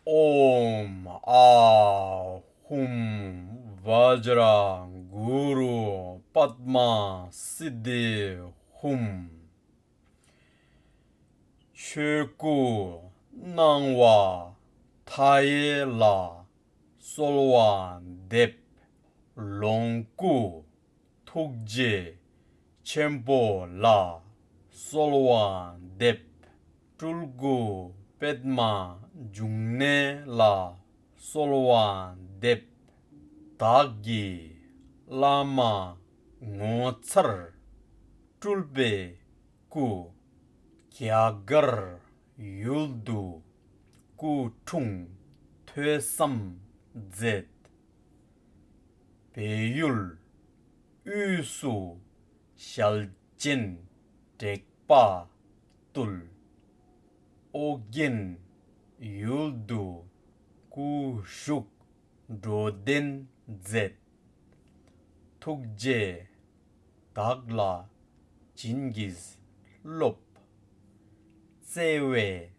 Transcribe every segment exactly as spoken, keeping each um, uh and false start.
ཨོཾ་ཨཱཿཧཱུྃ་བཛྲ་གུ་རུ་པདྨ་སིདྡྷི་ཧཱུྃ། ཆོས་སྐུ་སྣང་བ་མཐའ་ཡས་ལ་གསོལ་བ་འདེབས། ལོངས་སྐུ་ཐུགས་རྗེ་ཆེན་པོ་ལ་གསོལ་བ་འདེབས། སྤྲུལ་སྐུ་པདྨ་འབྱུང་གནས་ལ་གསོལ་བ་འདེབས། བདག་གི་བླ་མ་ངོ་མཚར་སྤྲུལ་པའི་སྐུ། རྒྱ་གར་ཡུལ་དུ་སྐུ་འཁྲུངས་ཐོས་བསམ་མཛད། བལ་ཡུལ་དབུས་སུ་ཞལ་ཆེམས་དྲེགས་པ་བཏུལ། ཨོ་རྒྱན་ཡུལ་དུ་སྐུ་བཞུགས་འགྲོ་དོན་མཛད། ཐུགས་རྗེས་བདག་ལ་བྱིན་གྱིས་རློབས། བརྩེ་བས་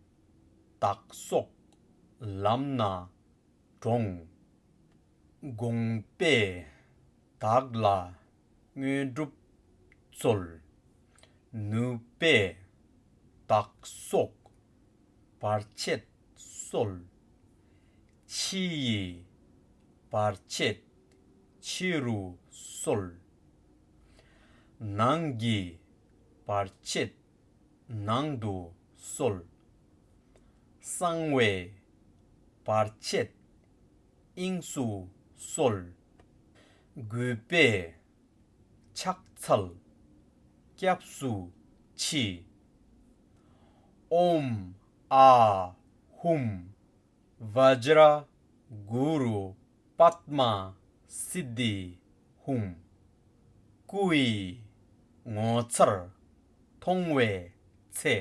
བདག་སོགས་ལམ་སྣ་དྲོངས། དགོངས་པས་བདག་ལ་དངོས་གྲུབ་སྩོལ། ནུས་པས་བདག་སོགས་བར་ཆད་སོལ། ཕྱི་ཡི་བར་ཆད་ཕྱི་རུ་སོལ། ནང་གི་བར་ཆད་ནང་དུ་སོལ། གསང་བའི་བར་ཆད་དབྱིངས་སུ་སོལ། གུས་པས་ཕྱག་འཚལ་སྐྱབས་སུ་མཆི། ཨོཾ་ཨཱཿཧཱུྃ་བཛྲ་གུ་རུ་པདྨ་སིདྡྷི་ཧཱུྃ། སྐུ་ཡི་ངོ་མཚར་མཐོང་བའི་ཚེ།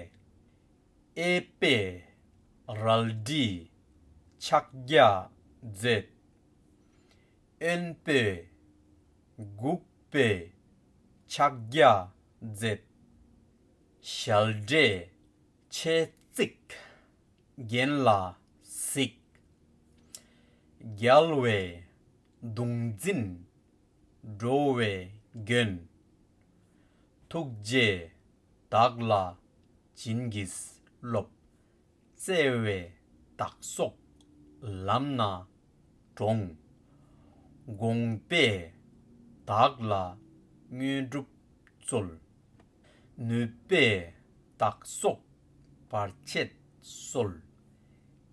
གཡས་པས་རལ་གྲིའི་ཕྱག་རྒྱ་མཛད། གཡོན་པས་འགུགས་པའི་ཕྱག་རྒྱ་མཛད། ཞལ་བགྲད་མཆེ་གཙིགས་གྱེན་ལ་གཟིགས། རྒྱལ་བའི་གདུང་འཛིན་འགྲོ་བའི་མགོན། ཐུགས་རྗེས་བདག་ལ་བྱིན་གྱིས་རློབས། བརྩེ་བས་བདག་སོགས་ལམ་སྣ་དྲོངས། དགོངས་པས་བདག་ལ་དངོས་གྲུབ་སྩོལ། ནུས་པས་བདག་སོགས་བར་ཆད་སོལ།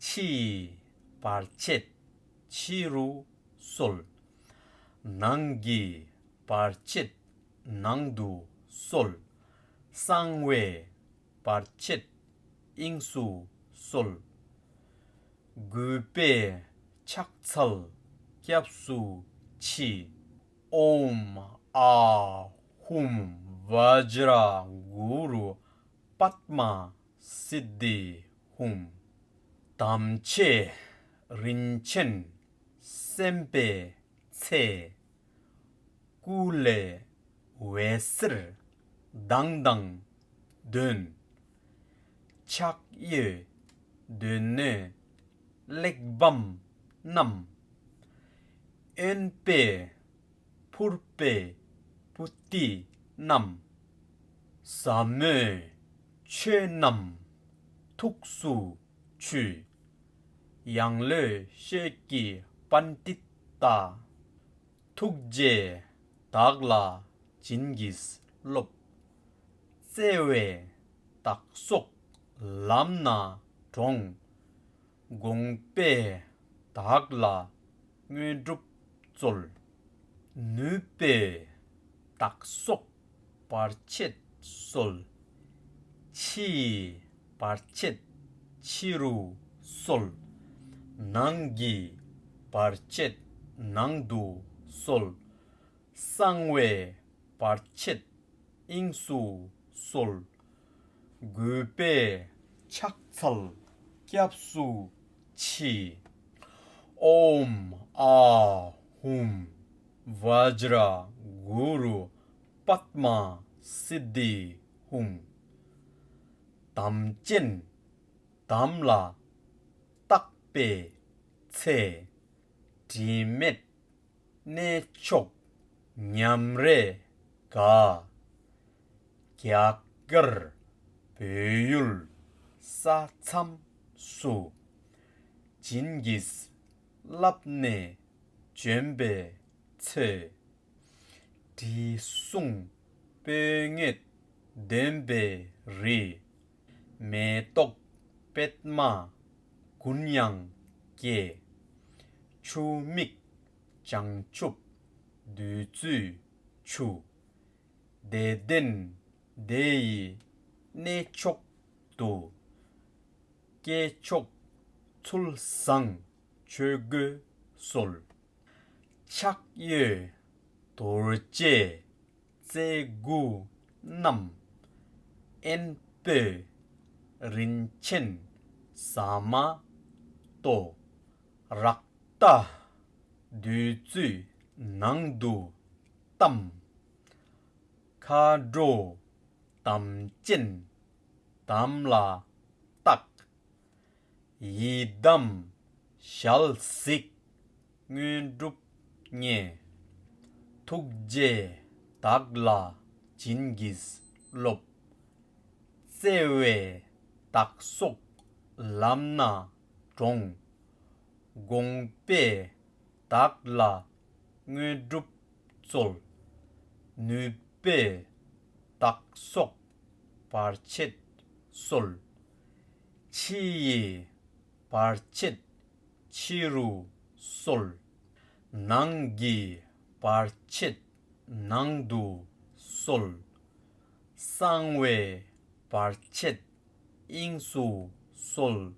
ཕྱི་ཡི་བར་ཆད་ཕྱི་རུ་སོལ། ནང་གི་བར་ཆད་ནང་དུ་སོལ། གསང་བའི་བར་ཆད་དབྱིངས་སུ་སོལ། གུས་པས་ཕྱག་འཚལ་སྐྱབས་སུ་མཆི། ཨོཾ་ཨཱཿཧཱུྃ་བཛྲ་གུ་རུ་པདྨ་སིདྡྷི་ཧཱུྃ། དམ་ཆོས་རིན་ཆེན་གསན་པའི་ཚེ། སྐུ་ལས་འོད་ཟེར་མདངས་དང་ལྡན། ཕྱག་གཡས་སྡེ་སྣོད་གླེགས་བམ་བསྣམས། གཡོན་པས་ཕུར་པའི་པུསྟི་བསྣམས། ཟབ་མོའི་ཆོས་རྣམས་ཐུགས་སུ་ཆུད། ཡང་ལོས་ཤོད་ཀྱི་པཎྜི་ཏ། ཐུགས་རྗེས་བདག་ལ་བྱིན་གྱིས་རློབས། བརྩེ་བས་བདག་སོགས་ལམ་སྣ་དྲོངས། དགོངས་པས་བདག་ལ་དངོས་གྲུབ་སྩོལ། ནུས་པས་བདག་སོགས་བར་ཆད་སོལ། ཕྱི་ཡི་བར་ཆད་ཕྱི་རུ་སོལ། ནང་གི་བར་ཆད་ནང་དུ་སོལ། གསང་བའི་བར་ཆད་དབྱིངས་སུ་སོལ། གུས་པས་ཕྱག་འཚལ་སྐྱབས་སུ་མཆི། ཨོཾ་ཨཱཿཧཱུྃ་བཛྲ་གུ་རུ་པདྨ་སིདྡྷི་ཧཱུྃ། དམ་ཅན་དམ་ལ་བཏགས་ པའི་ཚེ། དྲི་མེད་གནས་མཆོག་ཉམས་རེ་དགའ། རྒྱ་གར་བོད་ཡུལ་ས་མཚམས་སུ། བྱིན་གྱིས་བརླབས་ནས་བྱོན་པའི་ཚེ། དྲི་བསུང་སྤོས་ངད་ལྡན་པའི་རི། མེ་ཏོག་པདྨ་དགུན་ཡང་སྐྱེ། ཆུ་མིག་བྱང་ཆུབ་བདུད་རྩིའི་ཆུ། བདེ་ལྡན་སྡེ་ཡི་གནས་མཆོག་ཏུ། སྐྱེས་མཆོག་ཚུལ་བཟང་ཆོས་གོས་གསོལ། ཕྱག་གཡས་རྡོ་རྗེ་རྩེ་དགུ་བསྣམས། དབོན་པོས་རིན་ཆེན་ཟ་མ་གཏོར། རཀྟ་བདུད་རྩིའི་ནང་དུ་བསྡམས། མཁའ་འགྲོ་དམ་ཅན་དམ་ལ་བཏགས། ཡི་དམ་ཞལ་གཟིགས་དངོས་གྲུབ་བརྙེས། ཐུགས་རྗེས་བདག་ལ་བྱིན་གྱིས་རློབས། བརྩེ་བས་བདག་སོགས་ལམ་སྣ་དྲོངས། དགོངས་པས་བདག་ལ་དངོས་གྲུབ་སྩོལ། ནུས་པས་བདག་སོགས་བར་ཆད་སོལ། ཕྱི་ཡི་བར་ཆད་ཕྱི་རུ་སོལ། ནང་གི་བར་ཆད་ནང་དུ་སོལ། གསང་བའི་བར་ཆད་དབྱིངས་སུ་སོལ།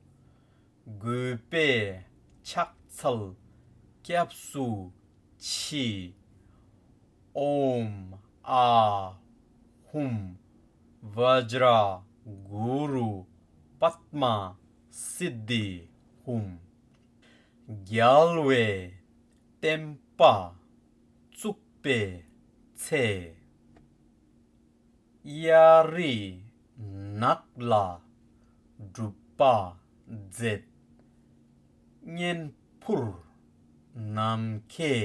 གུས་པས་ཕྱག་འཚལ་སྐྱབས་སུ་མཆི། ཨོཾ་ཨཱཿཧཱུྃ་བཛྲ་གུ་རུ་པདྨ་སིདྡྷི་ཧཱུྃ། རྒྱལ་བའི་བསྟན་པ་བཙུགས་པའི་ཚེ། གཡའ་རི་ནགས་ལ་སྒྲུབ་པ་མཛད། གཉན་འཕུར་ནམ་མཁའི་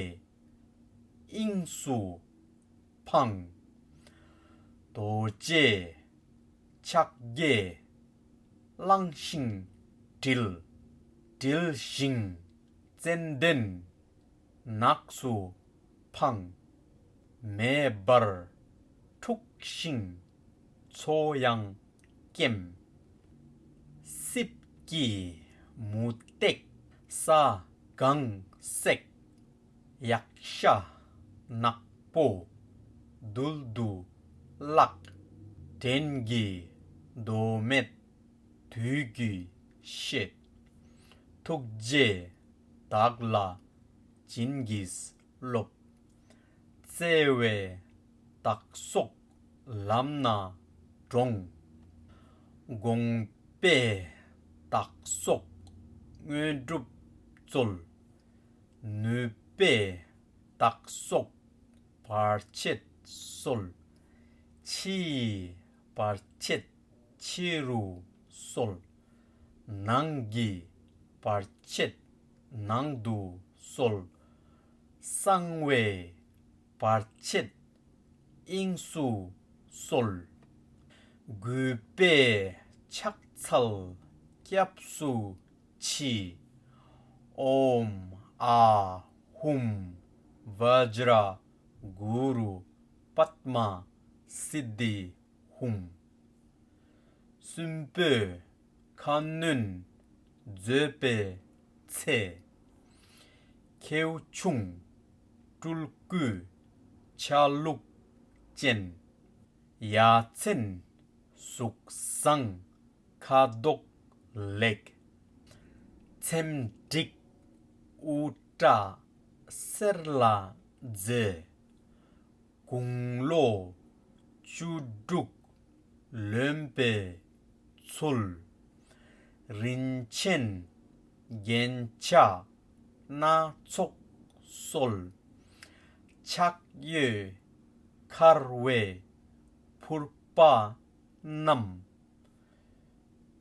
དབྱིངས་སུ་འཕངས། རྡོ་རྗེ་ཕྱག་རྒྱས་བླངས་ཤིང་དྲིལ། དྲིལ་ཞིང་ཙནྡན་ནགས་སུ་འཕངས། མེ་འབར་འཁྲུགས་ཤིང་མཚོ་ཡང་སྐེམ། སྲིབ་ཀྱི་མུ་སྟེགས་ས་གང་བསྲེགས། ཡཀྴ་ནག་པོ་རྡུལ་དུ་བརླག། བྲན་གྱི་རྡོ་མེད་བདུད་ཀྱི་གཤེད། ཐུགས་རྗེས་བདག་ལ་བྱིན་གྱིས་རློབས། བརྩེ་བས་བདག་སོགས་ལམ་སྣ་དྲོངས། དགོངས་པས་བདག་སོགས་དངོས་གྲུབ་སྩོལ། ནུས་པས་བདག་སོགས་བར་ཆད་སོལ། ཕྱི་ཡི་བར་ཆད་ཕྱི་རུ་སོལ། ནང་གི་བར་ཆད་ནང་དུ་སོལ། གསང་བའི་བར་ཆད་དབྱིངས་སུ་སོལ། གུས་པས་ཕྱག་འཚལ་སྐྱབས་སུ་མཆི། ཨོཾ་ཨཱཿཧཱུྃ་བཛྲ་གུ་རུ་པདྨ་སིདྡྷི་ཧཱུྃ། གསུམ་པོས་ཁ་གནོན་མཛད་པའི་ཚེ། ཁྱེའུ་ཆུང་སྤྲུལ་སྐུའི་ཆ་ལུགས་ཅན། ཡ་མཚན་གཟུགས་བཟང་ཁ་མདོག་ལེགས། ཚེམས་འགྲིགས་དབུ་སྐྲ་སེར་ལ་མཛེས། དགུང་ལོ་བཅུ་དྲུག་ལོན་པའི་ཚུལ། རིན་ཆེན་རྒྱན་ཆ་སྣ་ཚོགས་གསོལ། ཕྱག་གཡས་འཁར་བའི་ཕུར་པ་བསྣམས།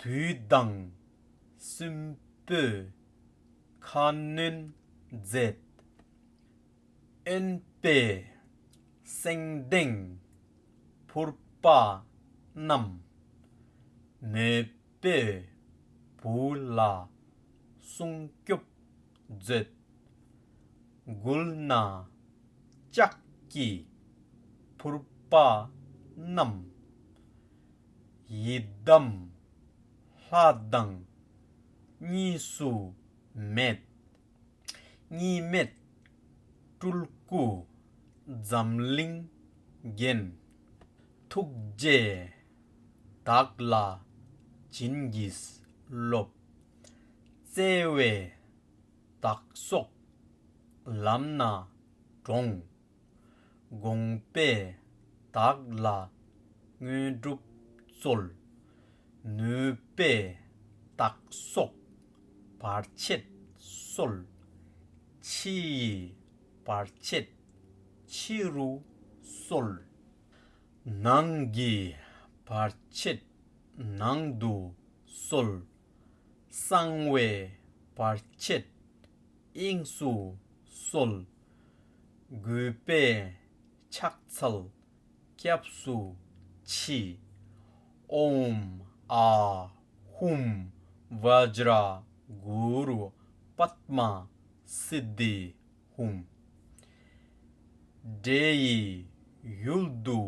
དུས་དང་གསུམ་པོའི་ ཁ་སྣོན་མཛད། དབེན་པའི་སེང་ལྡེང་ཕུར་པ་བསྣམས། མོས་པའི་བུ་ལ་སྲུང་སྐྱོབ་མཛོད། མགུལ་ན་ལྕགས་ཀྱི་ཕུར་པ་བསྣམས། ཡི་དམ་ལྷ་དང་གཉིས་སུ་མེད། གཉིས་མེད་སྤྲུལ་སྐུ་འཛམ་གླིང་རྒྱན། ཐུགས་རྗེས་བདག་ལ་བྱིན་གྱིས་རློབས། བརྩེ་བས་བདག་སོགས་ལམ་སྣ་དྲོངས། དགོངས་པས་བདག་ལ་དངོས་གྲུབ་སྩོལ། ནུས་པས་བདག་སོགས་བར་ཆད་སོལ། ཕྱི་ཡི་བར་ཆད་ཕྱི་རུ་སོལ། ནང་གི་བར་ཆད་ནང་དུ་སོལ། གསང་བའི་བར་ཆད་དབྱིངས་སུ་སོལ། གུས་པས་ཕྱག་འཚལ་སྐྱབས་སུ་མཆི། ཨོཾ་ཨཱཿཧཱུྃ་བཛྲ་གུ་རུ་པདྨ་སིདྡྷི་ཧཱུྃ། འདྲེ་ཡི་ཡུལ་དུ་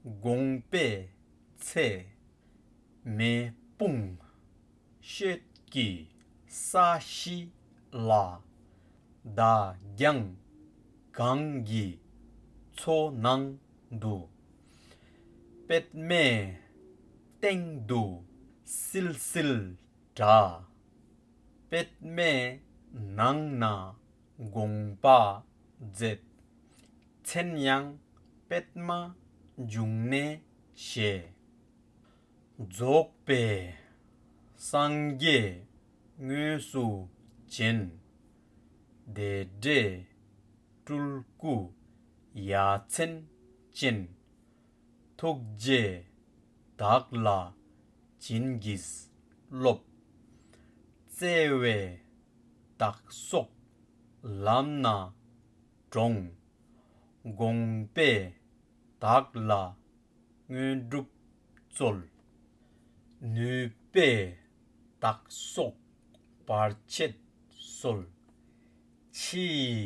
དགོངས་པའི་ཚེ། མེ་དཔུང་ཤོད་ཀྱི་ས་གཞི་ལ། མདའ་རྒྱང་གང་གི་མཚོ་ནང་དུ། པདྨའི་སྟེང་དུ་བསིལ་བསིལ་འདྲ། པདྨའི་ནང་ན་དགོངས་པ་མཛད། མཚན་ཡང་པདྨ་འབྱུང་གནས་ཞེས། རྫོགས་པའི་སངས་རྒྱས་དངོས་སུ་བྱོན། བདེ་འབྲས་སྤྲུལ་སྐུ་ཡ་མཚན་ཅན། ཐུགས་རྗེས་བདག་ལ་བྱིན་གྱིས་རློབས། བརྩེ་བས་བདག་སོགས་ལམ་སྣ་དྲོངས། དགོངས་པས་བདག་ལ་དངོས་གྲུབ་སྩོལ། ནུས་པས་བདག་སོགས་བར་ཆད་སོལ། ཕྱི་ཡི་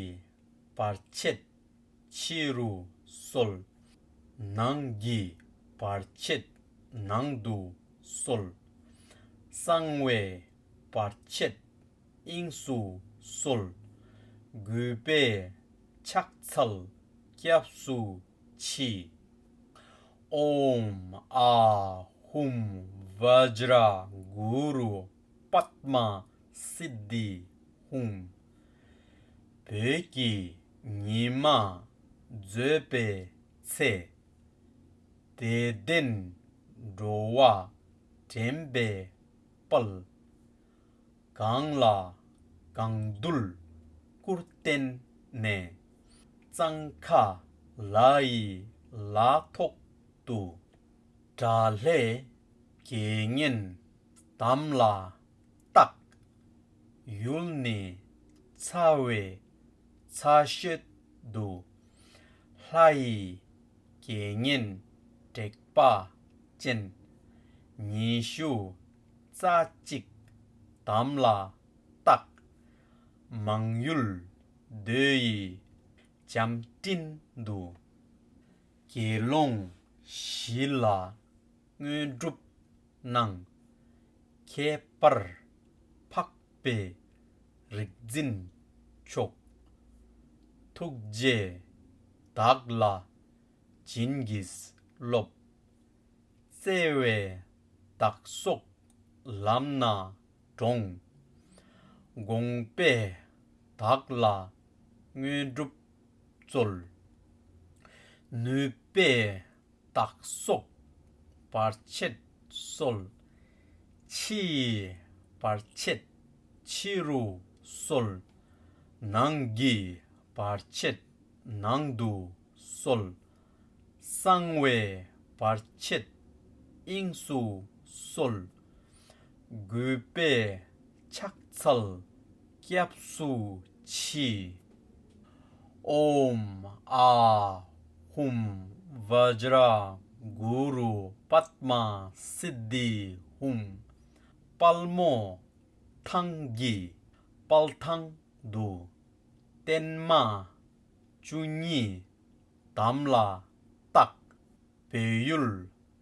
བར་ཆད་ཕྱི་རུ་སོལ། ནང་གི་བར་ཆད་ནང་དུ་སོལ། གསང་བའི་བར་ཆད་དབྱིངས་སུ་སོལ། གུས་པས་ཕྱག་འཚལ་སྐྱབས་སུ་མཆི། ཨོཾ་ཨཱཿཧཱུྃ་བཛྲ་གུ་རུ་པདྨ་སིདྡྷི་ཧཱུྃ། བོད་ཀྱི་ཉི་མ་རྫོགས་པའི་ཚེ། བདེ་ལྡན་འགྲོ་བ་འདྲེན་པའི་དཔལ། གང་ལ་གང་འདུལ་སྐུར་བསྟན་ནས། གཙང་ཁ་ལ་ཡི་ལ་ཐོག་ཏུ། དགྲ་ལྷའི་དགེ་བསྙེན་དམ་ལ་བཏགས། ཡུལ་ནི་ཚ་བའི་ཚ་ཤོད་དུ། ལྷ་ཡི་དགེ་བསྙེན་དྲེགས་པ་ཅན། ཉི་ཤུ་རྩ་གཅིག་དམ་ལ་བཏགས། མང་ཡུལ་མདོ་ཡི་བྱམས་སྤྲིན་དུ། དགེ་སློང་བཞི་ལ་དངོས་གྲུབ་གནང་། ཁྱད་པར་འཕགས་པའི་རིག་འཛིན་མཆོག། ཐུགས་རྗེས་བདག་ལ་བྱིན་གྱིས་རློབས། བརྩེ་བས་བདག་སོགས་ལམ་སྣ་དྲོངས། དགོངས་པས་བདག་ལ་དངོས་གྲུབ་སྩོལ། ནུས་པས་བདག་སོགས་བར་ཆད་སོལ། ཕྱི་ཡི་བར་ཆད་ཕྱི་རུ་སོལ། ནང་གི་བར་ཆད་ནང་དུ་སོལ། གསང་བའི་བར་ཆད་དབྱིངས་སུ་སོལ། གུས་པས་ཕྱག་འཚལ་ལོ་ སྐྱབས་སུ་མཆི། ཨོཾ་ཨཱཿཧཱུྃ་བཛྲ་གུ་རུ་པདྨ་སིདྡྷི་ཧཱུྃ། དཔལ་མོ་ཐང་གི་དཔལ་ཐང་དུ། བརྟན་མ་བཅུ་གཉིས་དམ་ལ་བཏགས། བོད་ཡུལ་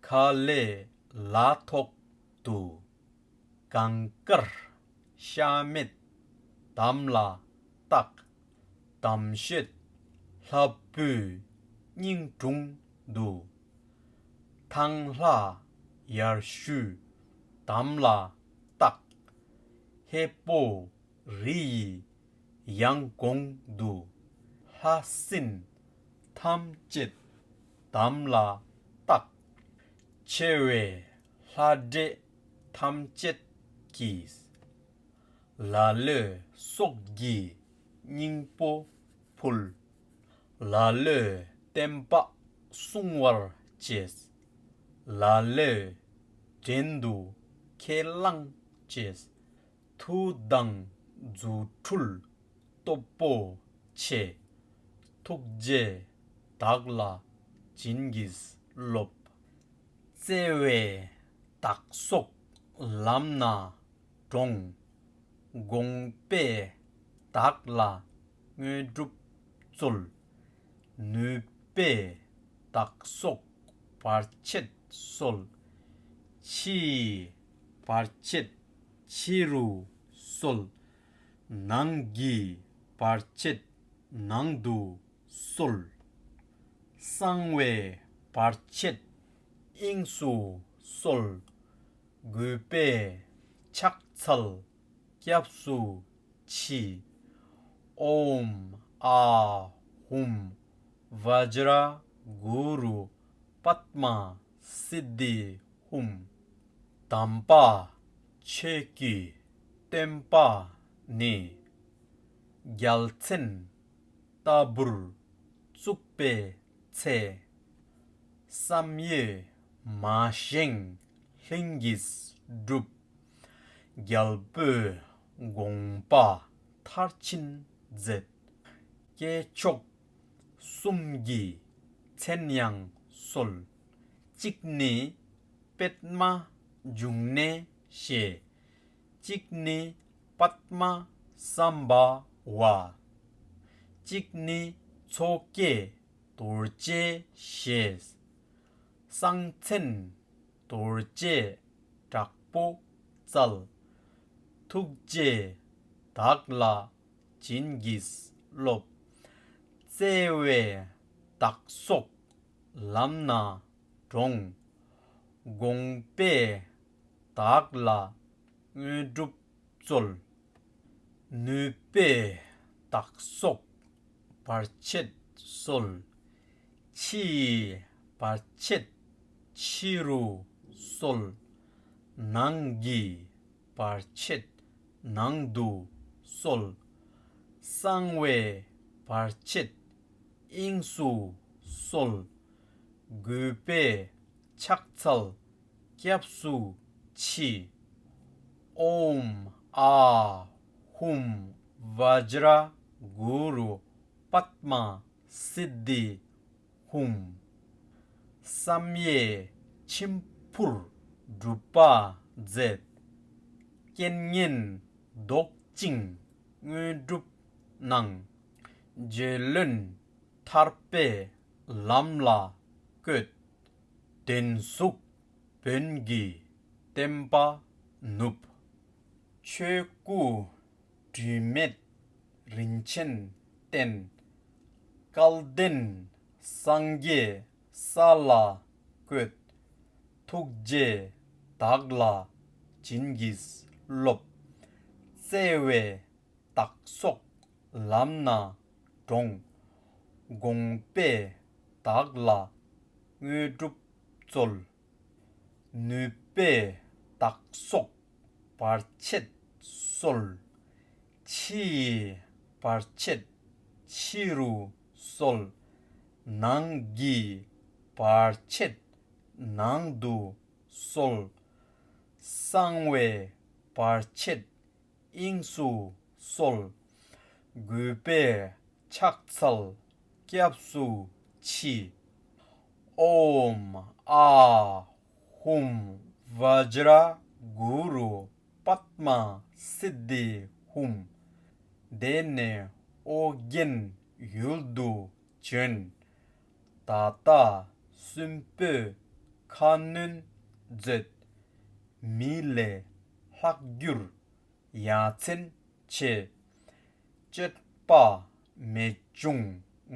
ཁ་ལས་ལ་ཐོག་ཏུ། གངས་དཀར་ཤ་མེད་དམ་ལ་བཏགས། དམ་ཆོས་ལྷ་བུའི་སྙིང་དྲུང་དུ། ཐང་ལྷ་ཡར་ཞུ་དམ་ལ་བཏགས། ཧས་པོ་རི་ཡི་ཡང་གོང་དུ། ལྷ་སྲིན་ཐམས་ཅད་དམ་ལ་བཏགས། ཆེ་བའི་ལྷ་འདྲེ་ཐམས་ཅད་ཀྱིས། ལ་ལོས་སྲོག་གི་སྙིང་པོ་ཕུལ། ལ་ལོས་བསྟན་པ་སྲུང་བར་བྱས། ལ་ལོས་བྲན་དུ་ཁས་བླངས་བྱས། མཐུ་དང་རྫུ་འཕྲུལ་སྟོབས་པོ་ཆེ། ཐུགས་རྗེས་བདག་ལ་བྱིན་གྱིས་རློབས། བརྩེ་བས་བདག་སོགས་ལམ་སྣ་དྲོངས། དགོངས་པས་བདག་ལ་དངོས་གྲུབ་སྩོལ། ནུས་པས་བདག་སོགས་བར་ཆད་སོལ། ཕྱི་ཡི་བར་ཆད་ཕྱི་རུ་སོལ། ནང་གི་བར་ཆད་ནང་དུ་སོལ། གསང་བའི་བར་ཆད་དབྱིངས་སུ་སོལ། གུས་པས་ཕྱག་འཚལ་སྐྱབས་སུ་མཆི། ཨོཾ་ཨཱཿཧཱུྃ་བཛྲ་གུ་རུ་པདྨ་སིདྡྷི་ཧཱུྃ། དམ་པ་ཆོས་ཀྱི་སྟོན་པ་ནི། རྒྱལ་མཚན་ལྟ་བུར་བཙུགས་པའི་ཚེ། བསམ་ཡས་མ་བཞེངས་ལྷུན་གྱིས་གྲུབ། རྒྱལ་པོའི་དགོངས་པ་མཐར་ཕྱིན་མཛད། སྐྱེས་མཆོག་གསུམ་གྱི་མཚན་ཡང་གསོལ། གཅིག་ནི་པདྨ་འབྱུང་གནས་ཞེས། གཅིག་ནི་པདྨ་སམ་བྷ་ཝ། གཅིག་ནི་མཚོ་སྐྱེས་རྡོ་རྗེ་ཞེས། གསང་མཚན་རྡོ་རྗེ་དྲག་པོ་སྩལ། ཐུགས་རྗེས་བདག་ལ་བྱིན་གྱིས་རློབས། བརྩེ་བས་བདག་སོགས་ལམ་སྣ་དྲོངས། དགོངས་པས་བདག་ལ་དངོས་གྲུབ་སྩོལ། ནུས་པས་བདག་སོགས་བར་ཆད་སོལ། ཕྱི་ཡི་བར་ཆད་ཕྱི་རུ་སོལ། ནང་གི་བར་ཆད་ནང་དུ་སོལ། གསང་བའི་བར་ཆད་དབྱིངས་སུ་སོལ། གུས་པས་ཕྱག་འཚལ་སྐྱབས་སུ་མཆི། ཨོཾ་ཨཱཿཧཱུྃ་བཛྲ་གུ་རུ་པདྨ་སིདྡྷི་ཧཱུྃ། བསམ་ཡས་མཆིམས་ཕུར་སྒྲུབ་པ་མཛད། རྐྱེན་ངན་བཟློག་ཅིང་དངོས་གྲུབ་གནང་། རྗེ་བློན་ཐར་པའི་ལམ་ལ་བཀོད། བདེན་གཟུགས་བོན་གྱི་བསྟན་པ་ནུབ། ཆོས་སྐུ་དྲི་མེད་རིན་ཆེན་བསྟན། སྐལ་ལྡན་སངས་རྒྱས་ས་ལ་བཀོད། ཐུགས་རྗེས་བདག་ལ་བྱིན་གྱིས་རློབས། བརྩེ་བས་བདག་སོགས་ལམ་སྣ་དྲོངས། དགོངས་པས་བདག་ལ་དངོས་གྲུབ་སྩོལ། ནུས་པས་བདག་སོགས་བར་ཆད་སོལ། ཕྱི་ཡི་བར་ཆད་ཕྱི་རུ་སོལ། ནང་གི་བར་ཆད་ནང་དུ་སོལ། གསང་བའི་བར་ཆད་དབྱིངས་སུ་ གསོལ། གུས་པས་ཕྱག་འཚལ་སྐྱབས་སུ་མཆི། ཨོཾ་ཨཱཿཧཱུྃ་བཛྲ་གུ་རུ་པདྨ་སིདྡྷི་ཧཱུྃ། དེ་ནས་ཨོ་རྒྱན་ཡུལ་དུ་བྱོན། ད་ལྟ་གསོན་པོའི་ཁ་གནོན་མཛད། མི་ལས་ལྷག་གྱུར་ཡ་མཚན་ཆེ། སྤྱོད་པ་མི་འབྱུང་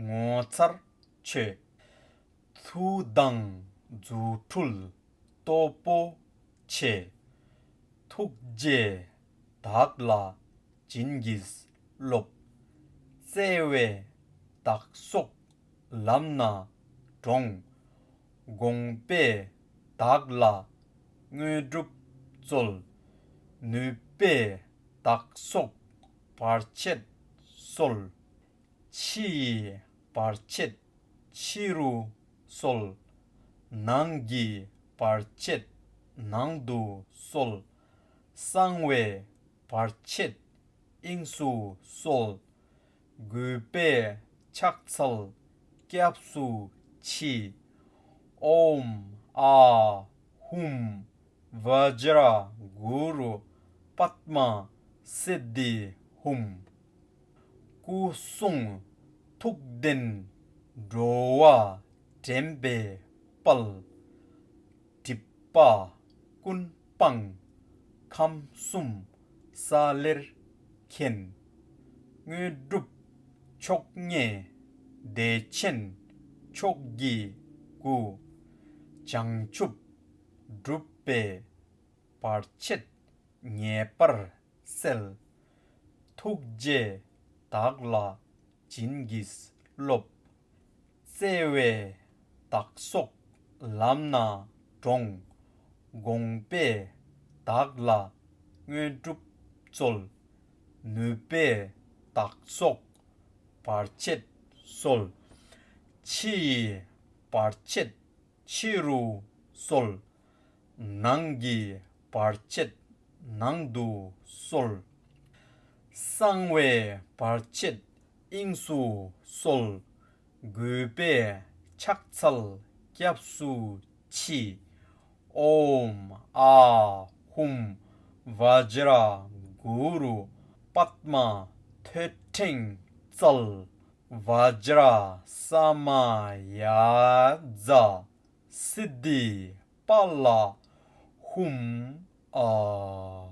ངོ་མཚར་ཆེ། མཐུ་དང་རྫུ་འཕྲུལ་སྟོབས་པོ་ཆེ། ཐུགས་རྗེས་བདག་ལ་བྱིན་གྱིས་རློབས། བརྩེ་བས་བདག་སོགས་ལམ་སྣ་དྲོངས། དགོངས་པས་བདག་ལ་དངོས་གྲུབ་སྩོལ། ནུས་པས་བདག་སོགས་བར་ཆད་སོལ། ཕྱི་ཡི་བར་ཆད་ཕྱི་རུ་སོལ། ནང་གི་བར་ཆད་ནང་དུ་སོལ། གསང་བའི་བར་ཆད་དབྱིངས་སུ་སོལ། གུས་པས་ཕྱག་འཚལ་སྐྱབས་སུ་མཆི། ཨོཾ་ཨཱཿཧཱུྃ་བཛྲ་གུ་རུ་པདྨ་སིདྡྷི་ཧཱུྃ། སྐུ་གསུང་ཐུགས་ལྡན་འགྲོ་བ་འདྲེན་པའི་དཔལ། སྒྲིབ་པ་ཀུན་སྤངས་ཁམས་གསུམ་ས་ལེར་མཁྱེན། དངོས་གྲུབ་མཆོག་བརྙེས་བདེ་ཆེན་མཆོག་གི་སྐུ། བྱང་ཆུབ་སྒྲུབ་པའི་བར་ཆད་ངེས་པར་སེལ། ཐུགས་རྗེས་བདག་ལ་བྱིན་གྱིས་རློབས། བརྩེ་བས་བདག་སོགས་ལམ་སྣ་དྲོངས། དགོངས་པས་བདག་ལ་དངོས་གྲུབ་སྩོལ། ནུས་པས་བདག་སོགས་བར་ཆད་སོལ། ཕྱི་ཡི་བར་ཆད་ཕྱི་རུ་སོལ། ནང་གི་བར་ཆད་ནང་དུ་སོལ། གསང་བའི་བར་ཆད་དབྱིངས་སུ་སོལ། གུས་པས་ཕྱག་འཚལ་སྐྱབས་སུ་མཆི། ཨོཾ་ཨཱཿཧཱུྃ་བཛྲ་གུ་རུ་པདྨ་ཐོད་ཕྲེང་རྩལ། བཛྲ་ས་མ་ཡ་ཛ་སིདྡྷི་པཱ་ལ་ཧཱུྃ་ཨཱཿ།